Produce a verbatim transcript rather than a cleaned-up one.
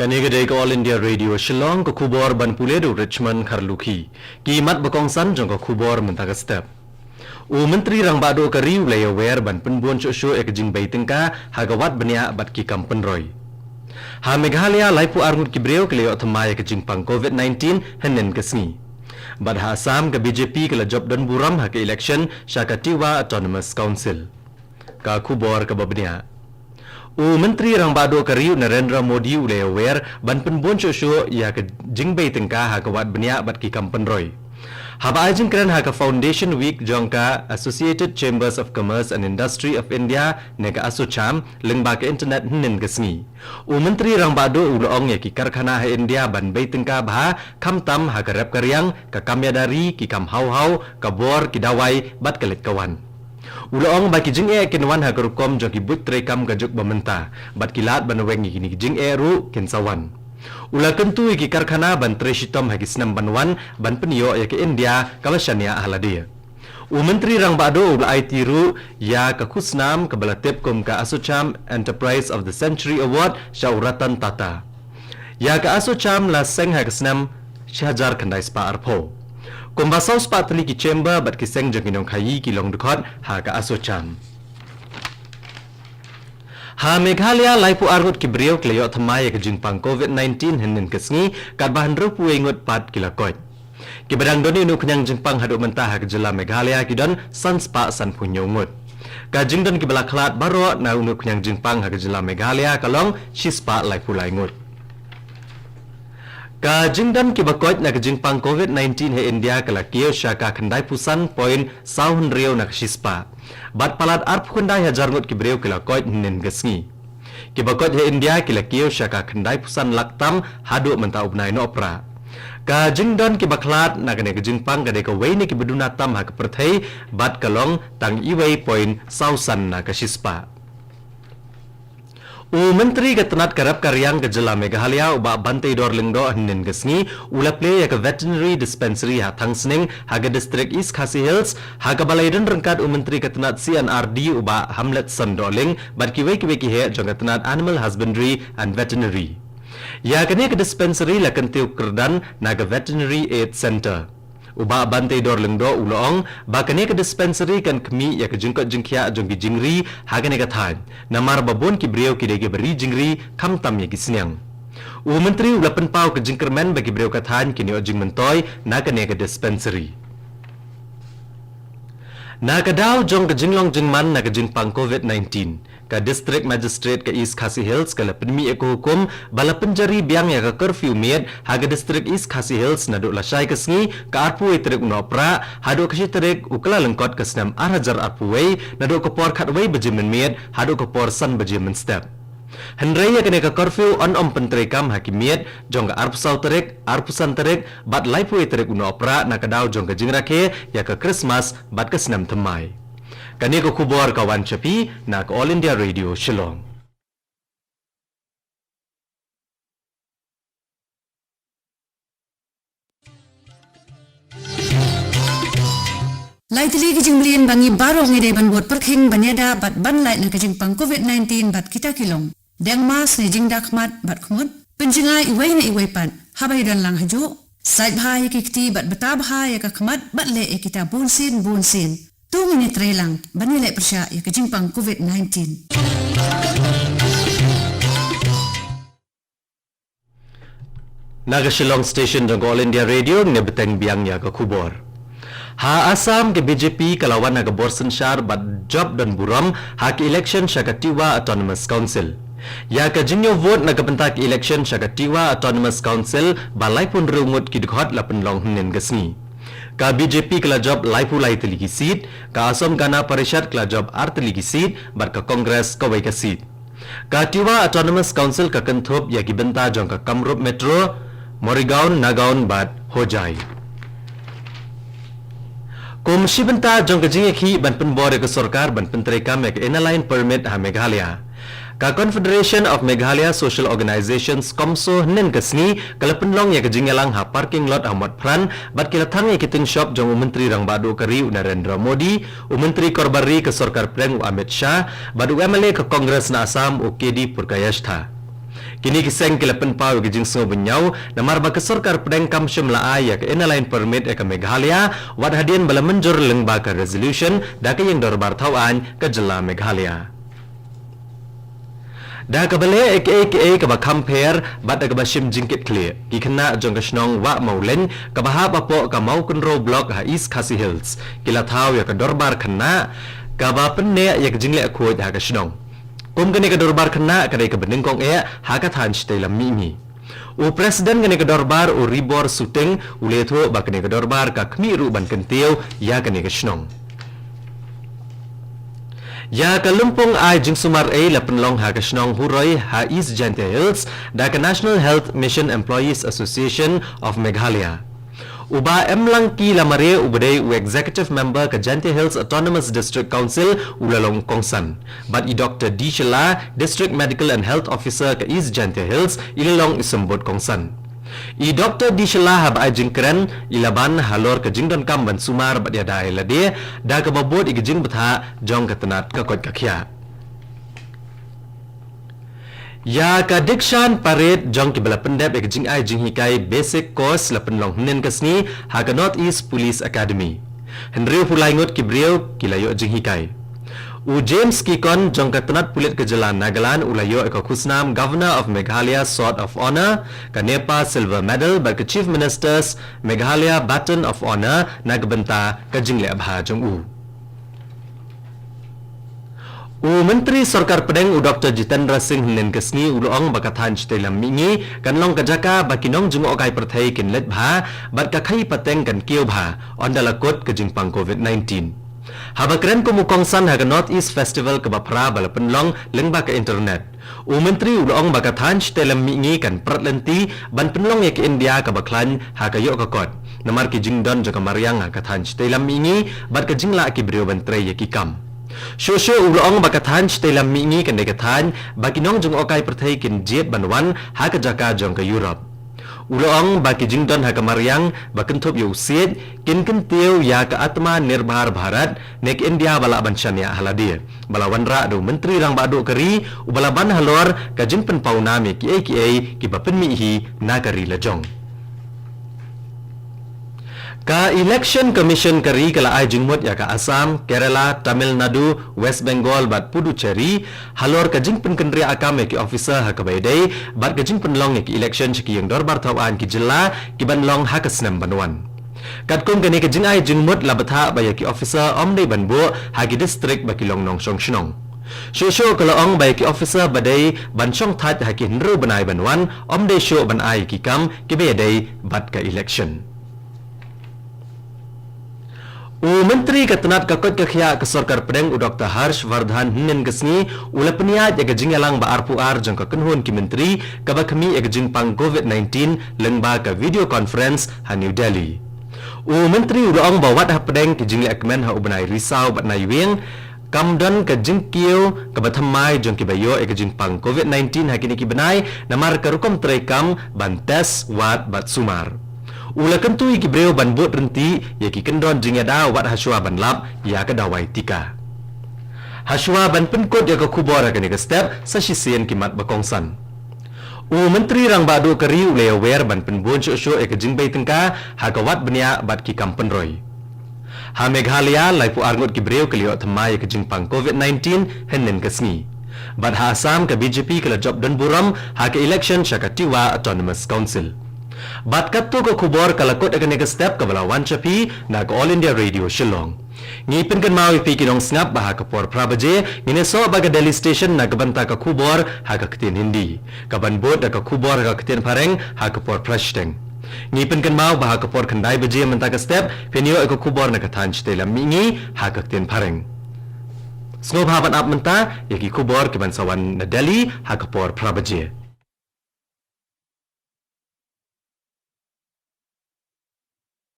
Kane ka dei ka All India Radio Shillong, ka khubor ban pule da u Richmond Kharlukhi. Ki mat ba kongsan jong ka khubor mynta ka step. U Myntri Rangbah Duh ka ri u la ïawer ban pynbun shuh shuh ïa ka jingbei tyngka ha ka wad bniah bad ki kam pynroi. Ha Meghalaya, laiphew ar ngut ki briew ki la ïoh thymmai ïa ka jingpang COVID nineteen hynnin ka sngi. Bad ha Assam, ka B J P ka la jop don burom ha ka election sha ka Tiwa Autonomous Council. Ka khubor kaba bniah. U Myntri Rangbah Duh ka ri u Narendra Modi u la ïawer ban pynbun shuh shuh ïa ka jingbei tyngka ha ka wad bniah bad ki kam pynroi. Haba ai jingkren ha ka Foundation Week jong ka Associated Chambers of Commerce and Industry of India ne ka ASSOCHAM lyngba ka internet hynnin ka sngi, u Myntri Rangbah Duh u la ong ïa ki karkhana ha India ban bei tyngka bha, khamtam ha ka rep ka riang, ka kam ïada ri, ki kam haw haw, ka bor, ki dawai bad ka leit ka wan. U la ong ba ki jingeh kin wan ha ka rukom jong ki buit treikam ka juk ba mynta, bad ki lad ban weng ïa kine ki jingeh ruh kin sa wan. U la kyntu ïa ki karkhana ban trei shitom ha ki snem ban wan ban pynïoh ïa ka India kaba shaniah ha lade. U Myntri Rangbah Duh u la aiti ruh ïa ka khusnam kaba la tip kum ka ASSOCHAM Enterprise of the Century Award sha u Ratan Tata. Ïa ka ASSOCHAM la seng ha ka snem shi hajar khyndai spah arphew. Kumba saw spah tylli ki chamber bad ki seng jong ki nongkhaïi ki long dkhot ha ka ASSOCHAM. Ha Meghalaya, laiphew ar ngut ki briew ki la ïoh thymmai ïa ka jingpang COVID nineteen hynnin ka sngi, katba hynriewphew wei ngut pat ki la koit. Kiba dang don ïa une u khñiang jingpang haduh mynta ha ka jylla Meghalaya ki don san spah sanphew hynñiew ngut. Ka jingdon kiba la khlad baroh na une u khñiang jingpang ha ka jylla Meghalaya ka long shi spah laiphew lai ngut. Ka jingdon kiba koit na ka jingpang COVID nineteen ha India ka la kiew sha ka khyndaiphew san point saw hynriew na ka shi spah. Bad palat arphew khyndai hajar ngut ki briew ki la koit hynnin ka sngi. Kiba koit ha India ki la kiew sha ka khyndaiphew san lak tam haduh mynta u bnai Nohprah. Ka jingdon kiba khlad na kane ka jingpang ka dei kawei na kiba duna tam ha ka pyrthei, bad ka long tang iwei point saw san na ka shi spah. U Myntri ka tnat ka rep ka riang ka jylla Meghalaya, u Bah Banteidor Lyngdoh, hynnin ka sngi u la plie ïa ka veterinary dispensary ha Thangsning ha ka district East Khasi Hills, ha kaba la ïadon ryngkat u Myntri ka tnat C and R D, u Bah Hamletson Dohling, bad kiwei kiwei ki heh jong ka tnat Animal Husbandry and Veterinary. Ïa kane ka dispensary la kyntiew kyrdan na ka Veterinary Aid Centre. U Bah Banteidor Lyngdoh u la ong ba kane ka dispensary kan khmih ïa ka jingkoit jingkhiah jong ki jingri ha kane ka thaiñ, namar ba bun ki briew ki dei kiba ri jingri khamtam ïa ki sniang. U Myntri u la pynpaw ka jingkyrmen ba ki briew ka thaiñ kin ïoh jingmyntoi na kane ka dispensary. Na ka daw jong ka jinglong jingman na ka jingpang COVID nineteen, ka District Magistrate ka East Khasi Hills ka la pynmih ïa ka hukum ba la pynjari biang ïa ka curfew miet ha ka District East Khasi Hills naduh lashai ka sngi ka arphew wei tarik u Nohprah haduh ka shi tarik u Kyllalyngkot ka snem ar hajar arphew wei, naduh ka por khatwei baje mynmiet haduh ka por san baje mynstep. Hynrei ïa kane ka curfew yn ym pyntreikam ha ki miet jong ka arphew saw tarik, arphew san tarik bad laiphew wei tarik u Nohprah na ka daw jong ka jingrakhe ïa ka Krismas bad ka snem thymmai. Kane ka khubor ka wan sha phi na ka All India Radio Shillong. Lai tylli ki jingmlien ba ngi baroh ngi dei ban bud pyrkhing ban ïada bad ban lait na ka jingpang COVID nineteen bad kita ki long: deng mask ne jingda khmat bad khmut, pynjngai iwei na iwei pat haba ïadon lang hajuh, sait bha ïa ki kti bad bta bha ïa ka khmat bad leh ïa kita bunsien bunsien. To ngin ïatrei lang ban ïaleh pyrshah ïa ka jingpang COVID nineteen. Na ka Shillong Station jong ka All India Radio, ngin bteng biang ïa ka khubor. Ha Assam, ka B J P ka la wan ha ka bor synshar bad jop don burom ha ka election sha ka Tiwa Autonomous Council. Ïa ka jingïoh vote na ka bynta ka election sha ka Tiwa Autonomous Council ba laiphew hynriew ngut ki dkhot la pynlong hynnin ka sngi. Ka B J P ka la jop laiphew lai tylli ki seat, ka Assam Gana Parishad ka la jop ar tylli ki seat, bad ka Congress kawei ka seat. Ka Tiwa Autonomous Council ka kynthup ïa ki bynta jong ka Kamrup Metro, Morigaon, Nagaon bad Hojai. Kum shi bynta jong ka jingïakhih ban pynbor ïa ka sorkar ban pyntreikam ïa ka Inner Line Permit ha Meghalaya, ka Confederation of Meghalaya Social Organisations, CoMSO, hynnin ka sngi ka la pynlong ïa ka jingïalang ha parking lot ha Motphran bad ki la thang ïa ki tyngshop jong u Myntri Rangbah Duh ka ri u Narendra Modi, u Myntri Korbar Ri ka Sorkar Pdeng u Amit Shah bad u M L A ka Congress na Assam u K D Purkayastha. Kine ki seng ki la pynpaw ïa ka jingsngewbynñiaw namar ba ka sorkar pdeng kam shym la ai ïa ka Inner Line Permit ïa ka Meghalaya wat hadien ba la mynjur lyngba ka resolution da ka ïingdorbar thaw aiñ ka jylla Meghalaya. Da kaba leh ïa kaei kaei kaba kham pher bad da kaba shim jingkitkhlieh, ki khynnah jong ka shnong Wah Mawlein kaba hap hapoh ka Mawkynrew Block ha East Khasi Hills ki la thaw ïa ka dorbar khynnah kaba pynneh ïa ka jingleh khuid ha ka shnong. Kum kane ka dorbar khynnah ka dei kaba nyngkong eh ha ka thaiñ shatei lam mihngi. U President kane ka dorbar u Ribor Suting u la ïathuh ba kane ka dorbar ka khmih ruh ban kyntiew ïa kane ka shnong. Ïa ka lympung ai jingsumar ei la pynlong ha ka shnong Huroi ha East Jaintia Hills da ka National Health Mission Employees Association of Meghalaya. U Bah M Langki Lamare uba dei u Executive Member ka Jaintia Hills Autonomous District Council u la long kongsan bad i Doktor D Shylla, District Medical and Health Officer ka East Jaintia Hills, i la long i symbud kongsan. I Doktor D Shylla haba ai jingkren i la ban halor ka jingdonkam ban sumar bad ïada ïa lade da kaba bud ïa ka jingbthah jong ka tnat ka koit ka khiah. Ïa ka Dikshan Parade jong kiba la pyndep ïa ka jingai jinghikai basic course la pynlong hynnin ka sngi ha ka North East Police Academy. Hynriewphew lai ngut ki briew ki la ïoh jinghikai. U James Kikon jong ka tnat pulit ka jylla Nagaland u la ïoh ïa ka khusnam Governor of Meghalaya Sword of Honour, ka NEPA Silver Medal bad ka Chief Minister's Meghalaya Baton of Honour na ka bynta ka jingleh bha jong u. U Myntri Sorkar Pdeng u Doktor Jitendra Singh hynnin ka sngi u la ong ba ka thaiñ shatei lam mihngi kan long ka jaka ba ki nongjngohkai pyrthei kin leit bha bad ka khaii pateng kan kiew bha ynda la kut ka jingpang Covid nineteen. Haba kren kum u kongsan ha ka North East Festival kaba phra ba la pynlong lyngba ka internet, u Myntri u la ong ba ka thaiñ shatei lam mihngi kan prat lynti ban pynlong ïa ka India kaba khlaiñ ha ka ïoh ka kot namar ki jingdon jong ka mariang ha ka thaiñ shatei lam mihngi bad ka jinglah ki briew ban trei ïa ki kam. Shuh shuh u la ong ba ka thaiñ shatei lam mihngi kan dei ka thaiñ ba ki nongjngohkai pyrthei kin jied ban wan ha ka jaka jong ka Europe. U la ong ba ki jingdon ha ka mariang ba kynthup ïa u siej kin kyntiew ïa ka Atmanirbhar Bharat ne ka India ba lah ban shaniah ha lade, ba la wanrah da u Myntri Rangbah Duh ka ri uba la ban halor ka jingpynpawnam ïa kiei kiei kiba pynmih hi na ka ri lajong. Ka Election Commission ka ri ka la ai jingmut ïa ka Assam, Kerala, Tamil Nadu, West Bengal bad Puducherry halor ka jingpynkynriah kam ïa ki officer ha kaba ïadei bad ka jingpynlong ïa ki election sha ki ïingdorbar thaw aiñ ki jylla kiban long ha ka snem ban wan. Katkum kane ka jingai jingmut la bthah ba ïa ki officer ym dei ban buh ha ki district ba ki long nongshong shnong. Shuh shuh ka la ong ba ïa ki officer ba dei ban shongthait ha ki hynriew bnai ban wan ym dei shuh ban ai ïa ki kam kiba ïadei bad ka election. U Myntri ka tnat ka koit ka khiah ka Sorkar Pdeng u Doktor Harsh Vardhan hynnin ka sngi u la pynïaid ïa ka jingïalang ba arphew ar jong ka kynhun ki myntri kaba khmih ïa ka jingpang Covid nineteen lyngba ka video conference ha New Delhi. U Myntri u la ong ba wat hapdeng ki jingleh kmen ha u bnai Risaw bad Naiwieng, kam don ka jingkiew kaba thymmai jong kiba ïoh ïa ka jingpang Covid nineteen ha kine ki bnai namar ka rukom treikam ban test, wad bad sumar. U la kyntu ïa ki briew ban bud ryntih ïa ki kyndon jingïada wat hashwa ban lap ïa ka dawai tika. Hashwa ban pynkut ïa ka khubor ha kane ka step sa shisien ki mat ba kongsan. U Myntri Rangbah Duh ka ri u la ïawer ban pynbun shuh shuh ïa ka jingbei tyngka ha ka wad bniah bad ki kam pynroi. Ha Meghalaya, laiphew ar ngut ki briew ki la ïoh thymmai ïa ka jingpang Covid nineteen hynnin ka sngi. Bad ha Assam ka B J P ka la jop donburom ha ka election sha ka Tiwa Autonomous Council. Bad katto ka khubor ka la kut ha kane ka step kaba la wan sha phi na ka All India Radio Shillong. Ngi pynkynmaw ïa phi ki nongsngap ba ha ka por phra baje ngin ïasoh bad ka Delhi Station na ka bynta ka khubor ha ka ktien Hindi, kaban bud da ka khubor ha ka ktien Phareng ha ka por phra shiteng. Ngi pynkynmaw ba ha ka por khyndai baje mynta ka step phin ïoh ïa ka khubor na ka thaiñ shatei lam mihngi ha ka ktien Phareng. Sngewbha ban ap mynta ïa ki khubor kiban sa wan na Delhi ha ka por phra baje.